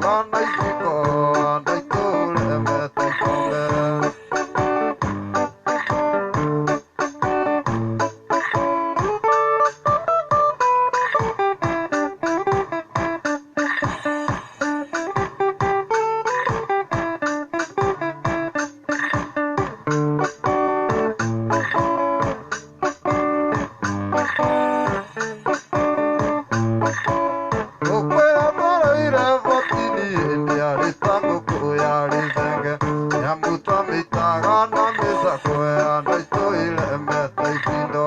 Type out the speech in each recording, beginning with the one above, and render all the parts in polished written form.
twamĩitaga na iciko andũ aitũ remete ikombe. Ngũkũ yatwaroire botini ĩndĩ yarĩ ta ngũkũ yarĩ thenge, nyamũ twamĩitaga na mĩcakwe andũ aitũ ĩremete ibindo.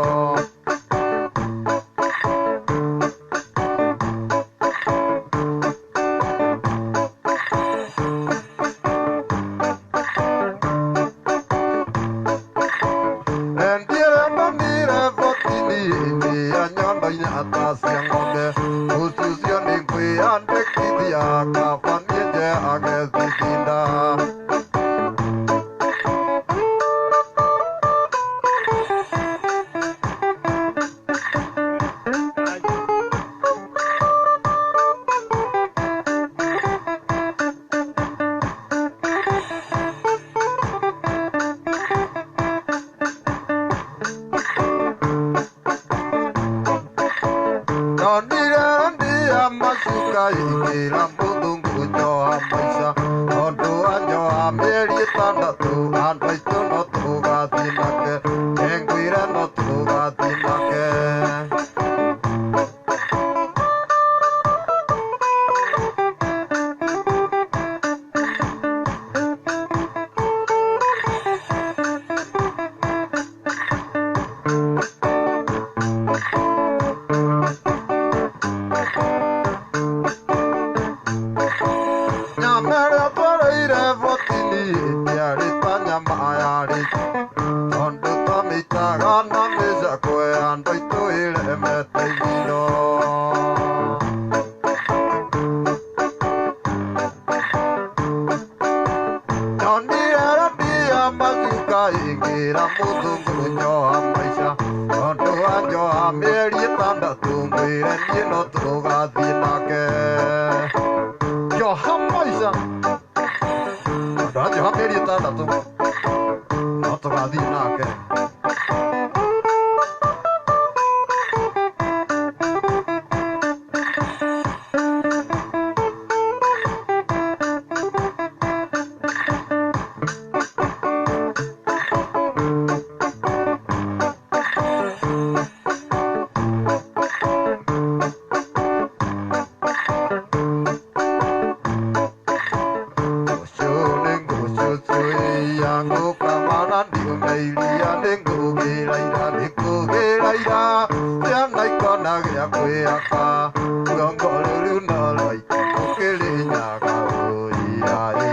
Endia ĩrĩa ndonire botini ĩndĩ ya nyondo inya ta cia ng'ombe, mũciĩ ũcio nĩngwĩyandĩkithia kaba niĩ njeage thithinda. Ndonire ndia macuka ingĩra mũthũngũ njoha maica, tondũ anjoha mĩeri ĩtandatũ andũ aitũ no tũgathiĩ nake, nĩngwĩre no tũgathiĩ nake. Nyama ĩrĩa twareire botini ĩtiarĩ ta nyama yarĩ, tondũ twamĩitaga na mĩcakwe andũ aitũ ĩremete ibindo. Ndonire ndia macuka ĩngĩra mũthũngũ njoha maica, tondũ anjoha mĩeri ĩtandatũ ngwĩre niĩ no tũgathiĩ nake. Njoha maica, tondũ anjoha mĩeri ĩtandatũ no tũgathiĩ nake. Ngũcũ nĩ ngũcũcũia ngũkamana ndiume iria nĩngũgĩra ira nĩngũgĩra ira ciana ikona gĩa kwĩhaka rũgongo rũrũ no rwa itimũ Kĩrĩnyaga ũi aĩ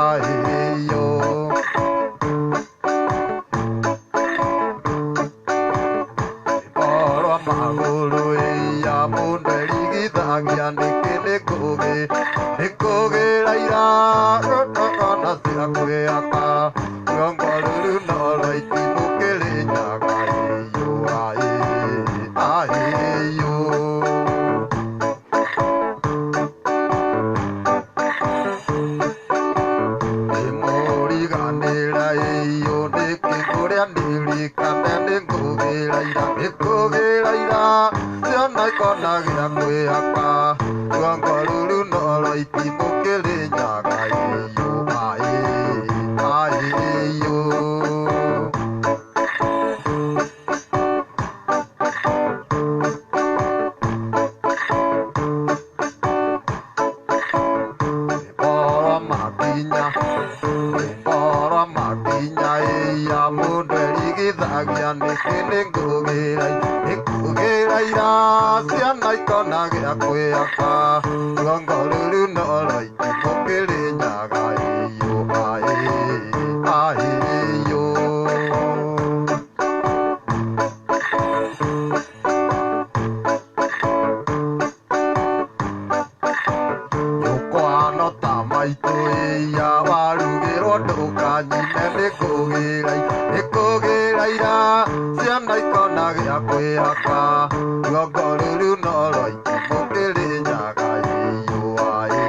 aĩ yo. Rwĩmbo rwa magũrũ ĩya mũndũ erigithagia nĩkĩ nĩngũgĩ nĩngũgĩra ira ona cia kwĩhaka rũgongo rũrũ no rwa itimũ Kĩrĩnyaga ĩyo aĩ aĩ yo. Ndĩmũriganĩra ĩyo nĩkĩ kũrĩa ndirikane nĩngũgĩra ira nĩngũgĩra ira ciana ikona gĩa kwĩhaka rũgongo rũrũ no rwa itimũ Kĩrĩnyaga ĩyo aĩ aĩ yo. Rwĩmbo rwa makinya rwĩmbo rwa makinya ĩya mũndũ erigithagia nĩkĩ nĩngũgĩra nĩngũgĩra ira ciana ikona gĩa kwĩhaka rũgongo rũrũ no rwa itimũ Kĩrĩnyaga ĩyo aĩ aĩ yo. Nyũkwa no ta maitũ ĩya warugĩrwo ndũkanyine nĩngũgĩra nĩngũgĩra ira ciana ikona gĩa kwĩhaka rũgongo rũrũ no rwa itimũ Kĩrĩnyaga ĩyo aĩ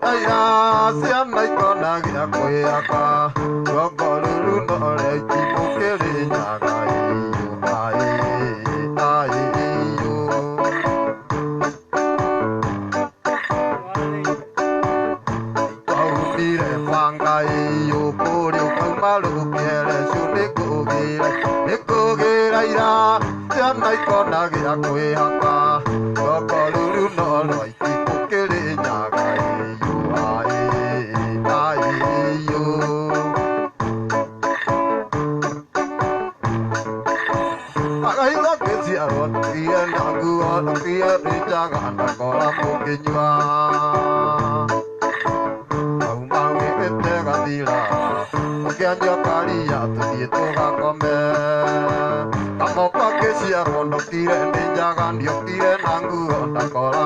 Aira ciana ikona gĩa kwĩhaka Rũgongo rũru no rĩa itimũ Kĩrĩnyaga ĩyo aĩ aĩ ĩyo. Twaumire banga ĩyo kũrĩa ũkauma rũkere cio nĩngũgĩra nĩngũgĩra ira ciana ikona gĩa kwĩhaka Rũgongo rũru no rwa itimũ Kĩrĩnyaga ĩyo aĩ aĩ ĩyo. Agaitha kĩciarwo ndokire na nguo ndokire nĩ njaga ndakora mũkĩnyua Kauma wĩgĩte gathira ũkĩanjia karia tũthiĩ tũgakome Kamoka kĩciarwo ndokire nĩ njaga ndiokire na nguo ndakora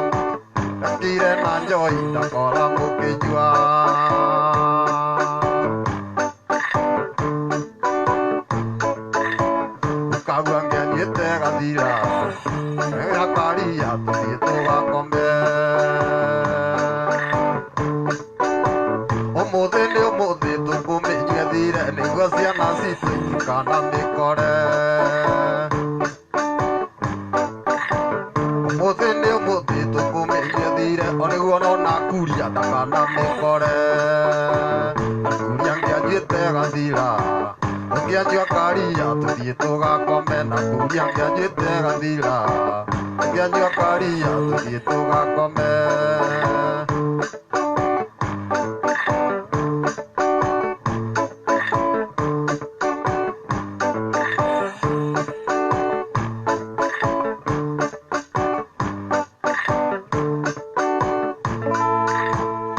ndokire na njoi ndakora mũkĩnyua. Ukagua ngĩanyuĩte gathira gakaria tũthiĩ tũgakome. Ũmũthĩ nĩ ũmũthĩ tũkũmĩnyua thire nĩguo ciana citũ itikanamĩkore. Ũmũthĩ nĩ ũmũthĩ tũkũmĩnyua thire o nĩguo nona kuria ndakanamĩkore. Na kuria ngĩanjuĩte gathira ũngĩanjua karia tũthiĩ tũgakome. Na kuria ngĩanjuĩte gathira ũngĩanjua karia tũthiĩ tũgakome.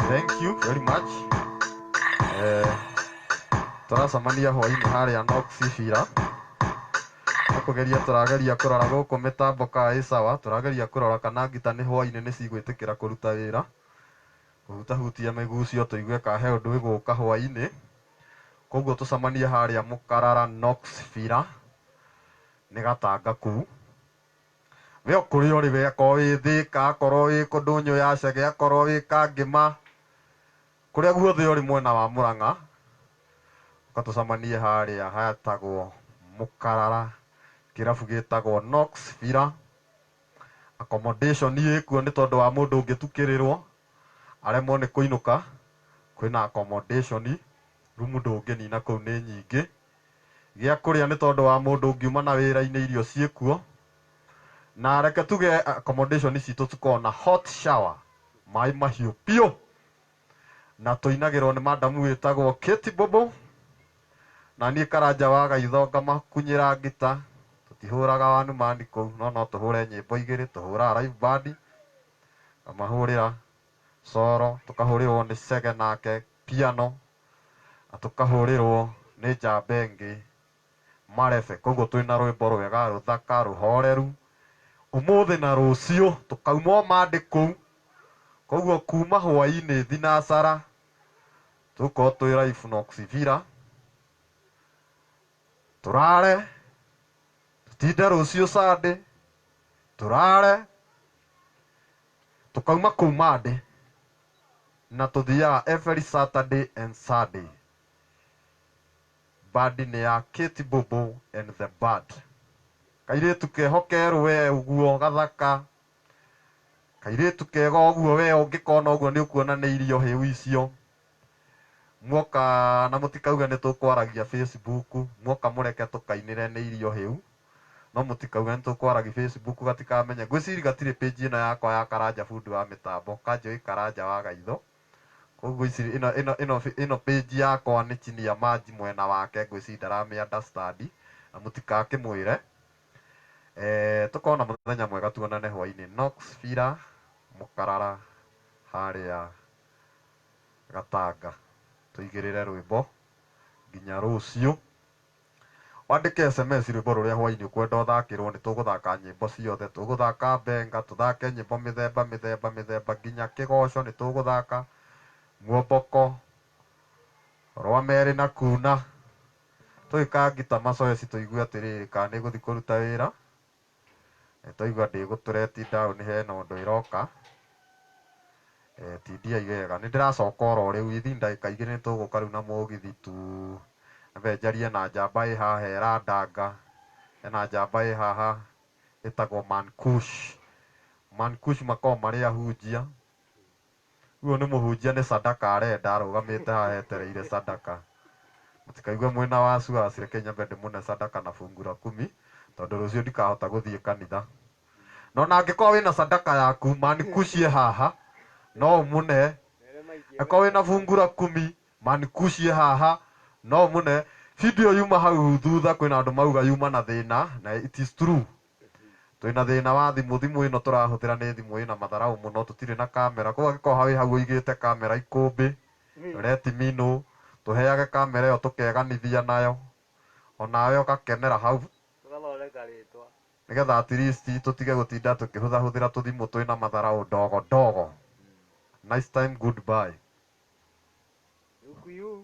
Thank you very much. Tũracemania hwainĩ harĩa Knox Bira. No kũgeria tũrageria kũrora gũkũ mĩtambo ka ĩ sawa, tũrageria kũrora kana ngita nĩ hwainĩ nĩ cigwĩtĩkĩra kũruta wĩra. Kũhutahutia mĩgucio tũigue ka he ũndũ ĩgũka hwainĩ. Koguo tũcemanie harĩa Mũkarara Knox Bira nĩ gatanga kũu. We o kũrĩa ũrĩ we akorwo wĩ Thĩka, akorwo wĩ kũndũnyũ ya Chege, akorwo wĩ Kangĩma, kũrĩa guothe ũrĩ mwena wa Mũrang'a, ũka tũcemanie harĩa hetagwo Mũkarara, kĩrabu gĩtagwo Knox Villa. Accommodation ĩkuo nĩ tondũ wa mũndũ ũngĩtukĩrĩrwo aremwo nĩ kũinũka, kwĩna accommodation, rumu ndũngĩnina kũu nĩ nyingĩ. Gĩa kũrĩa nĩ tondũ wa mũndũ ũngiuma na wĩra-inĩ irio ciĩkuo. Na reke tuge accommodation citũ tũkoragwo na hot shower, maĩ mahiũ biũ. Na tũinagĩrwo nĩ madamu wĩtagwo Kate Bobo. Na niĩ Karanja wa Gaitho ngamakunyĩra ngita. Tũtihũraga wanumani kũu, no no tũhũre nyĩmbo igĩrĩ, tũhũraga live band, ngamahũrĩra coro, tũkahũrĩrwo nĩ Chege nake piano, na tũkahũrĩrwo nĩ njamba ĩngĩ Marebe. Koguo twĩna rwĩmbo rwega rũthaka rũhoreru ũmũthĩ na rũciũ tũkauma o Monday kũu. Koguo kuma hwainĩ thinacara tũgũkorwo twĩ live Knox Villa, tũrare tũtinde rũciũ Sunday, tũrare tũkauma kũu Monday na tũthiaga every Saturday and Sunday. Band nĩ ya Kate Bobo and the Band. Kairĩtu keho kerũ we ũguo gathaka, kairĩtu kega ũguo we ũngĩkona ũguo nĩ ũkuona nĩ irio hĩu icio. Muoka na mũtikauge nĩ tũkwaragia Facebook, muoka mũreke tũkainĩre nĩ irio hĩu. No mũtikauge nĩ tũkwaragia Facebook gatikamenye. Ngwĩciria gatirĩ page ĩno yakwa ya Karanja bundi wa mĩtambo, kanjũĩ Karanja wa Gaitho. Koguo ici ĩno ĩno ĩno ĩno page yakwa nĩ chini ya maji mwena wake ngwĩciria ndaramĩ understand na mũtikakĩmwĩre. Tũkorwo na mũthenya mwega tuonane hwainĩ Knox Villa Mũkarara harĩa Gatanga. Tũigĩrĩre rwĩmbo nginya rũciũ. Wandĩke SMS rwĩmbo rũrĩa hwainĩ ũkwenda ũthakĩrwo nĩ tũgũthaka nyĩmbo ciothe. Tũgũthaka benga, tũthake nyĩmbo mĩthemba mĩthemba mĩthemba nginya kĩgoco nĩ tũgũthaka, muomboko, rwa merĩ na kuna. Tũgĩka ngita macoeci tũigue atĩrĩrĩ kana nĩ ĩgũthiĩ kũruta wĩra. Nĩ twaigua ndĩgũtũreti down hena ũndũ ĩroka. Tindiai wega. Nĩ ndĩracoka oro rĩu ithi ndagĩka igĩrĩ nĩ tũgũka rĩu na mũgithi tu. Nyambe njarie na njamba ĩ haha ĩrandanga. Hena njamba ĩ haha ĩtagwo Mankush. Mankush makoragwo marĩ ahunjia. Ũyũ nĩ mũhunjia nĩ sadaka arenda arũgamĩte haha etereire sadaka. Mũtikaigue mwĩna wasiwasi, reke nyambe ndĩmũne sadaka na fungu la kumi tondũ rũciũ ndikahota gũthiĩ kanitha. No na angĩkorwo wĩna sadaka yaku manikucie haha no ũmũne. Angĩkorwo wĩna fungu la kumi manikucie haha no ũmũne. Video yuma hau thutha kwĩna andũ mauga yuma na thĩna na it is true. Twĩna thĩna wa thimũ, thimũ ĩno tũrahũthĩra nĩ thimũ ĩna matharaũ mũno, tũtirĩ na kamera. Koguo angĩkorwo wĩ hau ũigĩte kamera ikũmbĩ, let me know, tũheage kamera ĩyo tũkeganithia nayo, onawe ũgakenera hau. Tũgathondeka rĩtwa. Nĩgetha at least tũtige gũtinda tũkĩhũthahũthĩra tũthimũ twĩna matharaũ ndogo ndogo. Nice time, goodbye. Look you.